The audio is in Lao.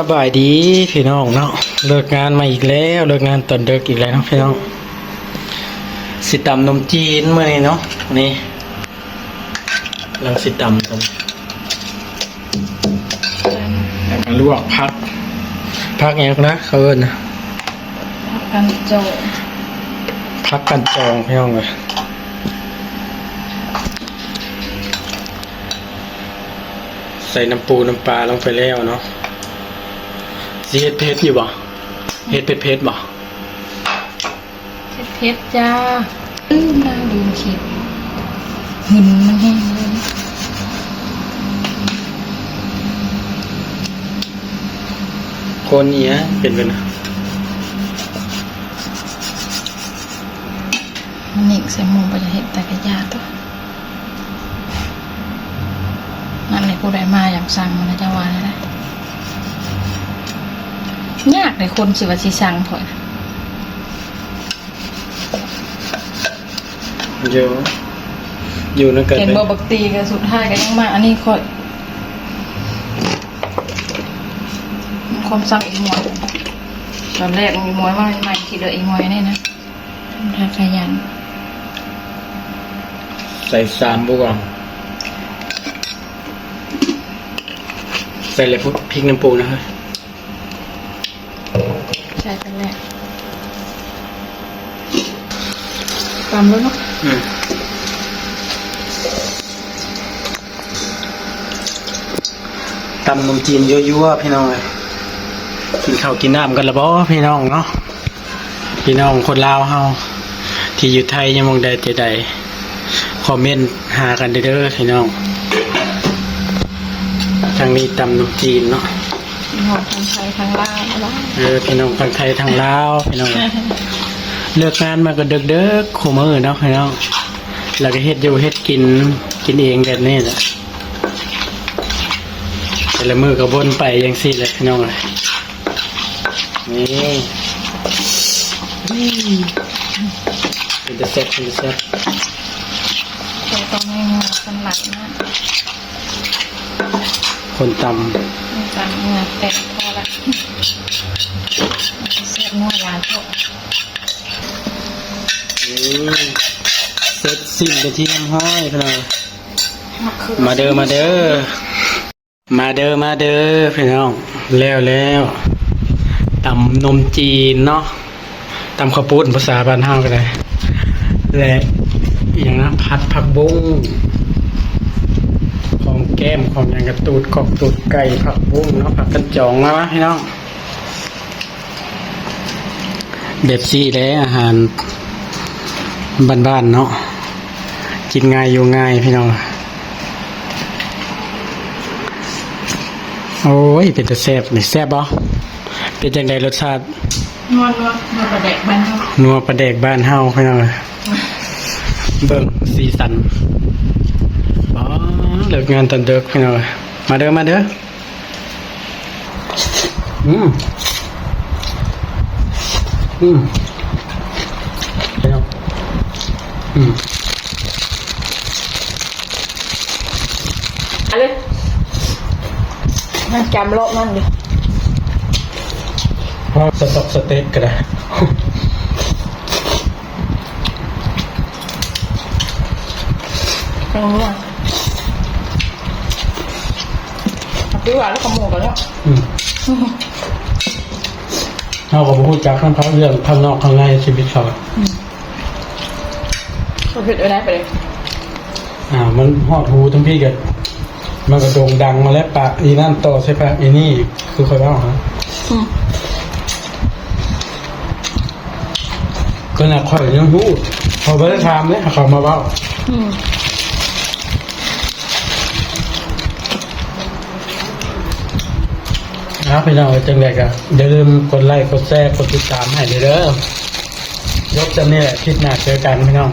ສະບາຍດີພີ່ນ້ອງເນາະ, ເລີກງານມາອີກແລ້ວ, ເລີກງານຕອນເດິກອີກແລ້ວເນາະພີ່ນ້ອງ. ຊິຕຳໜົມຈີນມື້ນີ້ເນາະ, ນີ້ກຳລັງຊິຕຳ ແລ້ວກໍລວກຜັກ, ຜັກຫຍັງນະເຂົາເອີ້ນນະ? ຜັກກັນຈອງ, ຜັກກັນຈອງພີ່ນ້ອງເອີຍ. ໃສ່ນ້ຳປູນ້ຳປາລົງໄປແລ້ວເນາະ. ຊິເຮັດເຜັດຢູ່ບໍ່? ເຮັດເຜັດໆບໍ່? ເຜັດໆຈ້າ. ລືມນະ, ລືມຄິດ, ຫຶນມັນແຮງເລີຍ. ຄົນອີ່ຫຍັງເປັນໄປນະ? ມັນນິກໃສ່ໝູ່ ບໍ່ຢາກເຮັດແຕ່ກະຢ່າຕົວະ. ນັ້ນແຫຼະ ຜູ້ໃດມາຢາກສັ່ງນະ ຈັ່ງວ່ານັ້ນແຫຼະ. ຍາກເດ້ຄົນຊິວ່າຊິສັ່ງຂ້ອຍ. ຢູ່ ຢູ່ນຳກັນ ເຫັນບໍ່ ບັກຕີກໍສຸດທ້າຍກໍຍັງມາອັນນີ້ຂ້ອຍ. ຄວາມສັ່ງອີ່ໝວຍ, ຕອນແລກອີ່ໝວຍມາໃໝ່ໆ ຄິດວ່າອີ່ໝວຍນີ້ນະ ທຳທ່າຂະຫຍັນ. ໃສ່ສາມບວງ, ໃສ່ແລ້ວ ພິກນ້ຳປູນະເຮີ້ຍ. ໃສ່ໄປແລ້ວ ຕຳແລ້ວເນາະ. ອືມ ຕຳໜົມຈີນຍົວໆ ພີ່ນ້ອງເອີຍ. ກິນເຂົ້າກິນນ້ຳກັນລະບໍ່ ພີ່ນ້ອງເນາະ? ພີ່ນ້ອງຄົນລາວເຮົາທີ່ຢູ່ໄທ ຢູ່ໝ່ອງໃດແຕ່ໃດ ຄອມເມັນຫາກັນເດີພີ່ນ້ອງ. ທາງນີ້ຕຳໜົມຈີນເນາະ. ພີ່ນ້ອງທັງໄທທັງລາວ ເອີ ພີ່ນ້ອງທັງໄທທັງລາວ ພີ່ນ້ອງ. ເລີກງານມາກໍເດິກໆ ຄູ່ມື້ເນາະພີ່ນ້ອງ, ແລ້ວກໍເຮັດຢູ່ເຮັດກິນ ກິນເອງແບບນີ້ແຫຼະ. ແຕ່ລະມື້ກໍວົນໄປຈັ່ງຊີ້ແຫຼະ ພີ່ນ້ອງເອີຍ. ນີ້ ອືມ ເປັນຕາແຊບ ເປັນຕາແຊບ. ແຕ່ຕ້ອງໃຫ້ງົວສັນຫຼັດນະ ຄົນຕຳ ຄົນຕຳເຫື່ອແຕກພໍລະ. ແຊບນົວຫຼາຍໂພດ. ອືມ ເສັດສິ້ນເປັນທີ່ຮຽບຮ້ອຍ ພີ່ນ້ອງ. ມາເດີ ມາເດີ. ມາເດີ ມາເດີ ພີ່ນ້ອງ. ແລ້ວ ແລ້ວ ຕຳໜົມຈີນເນາະ, ຕຳເຂົ້າປຸ້ນ ພາສາບ້ານເຮົາກໍໄດ້ ແລະ ອີ່ຫຍັງນະ ຜັດຜັກບຸ້ງ ຂອງແກ້ມຂອງຫຍັງ ກະຕູດກອກຕູດໄກ່ ຜັກບຸ້ງເນາະ, ຜັກກັນຈອງ. ມາ ມາ ພີ່ນ້ອງ. ແບບຊີ້ແຫຼະ ອາຫານບ້ານໆເນາະ, ກິນງ່າຍຢູ່ງ່າຍພີ່ນ້ອງ. ໂອ້ຍ ເປັນຕາແຊບນີ້. ແຊບບໍ່? ເປັນຈັ່ງໃດລົດຊາດ? ນົວໆ ນົວປາແດກບ້ານເຮົາ ນົວປາແດກບ້ານເຮົາພີ່ນ້ອງ. ເບິ່ງສີສັນ. ອໍ ເລີກງານຕອນເດິກພີ່ນ້ອງ. ມາເດີ ມາເດີ. ອືມ ອືມ ເອົາ ອືມ ເອົາເລີຍ ມັນຈຳລອບນັ້ນຢູ່ ເອົາສະຕັອກສະເຕັກກໍໄດ້. ເອົາ ຄືວ່າແລ້ວຂະໝູກັນເນາະ. ອືມ ເຮົາກໍບໍ່ຮູ້ຈັກນຳເຂົາເລື່ອງຂ້າງນອກຂ້າງໃນຊີວິດເຂົາ. ອືມ ເຂົາເຮັດໄວ້ໄດ້ປະເດ. ອ່າ ມັນຮອດຫູທັງພີ້ກໍ ມັນກໍໂດ່ງດັງມາແລ້ວ ປາກອີນັ້ນຕໍ່ໃສ່ປາກອີນີ້ ຄືຂ້ອຍເວົ້າຫັ້ນ. ອືມ ຂະໜາດຂ້ອຍຍັງຮູ້ ເຂົາບໍ່ໄດ້ຖາມເດ້ ເຂົາມາເວົ້າ. ອືມ ອ່າ ພີ່ນ້ອງເອີຍ ຈັ່ງໃດກໍຢ່າລືມກົດໄລ້ ກົດແຊ ກົດຕິດຕາມໃຫ້ເດີ. ຈົບສ່ຳນີ້ແຫຼະ ຄລິບໜ້າເຈີກັນ ພີ່ນ້ອງ.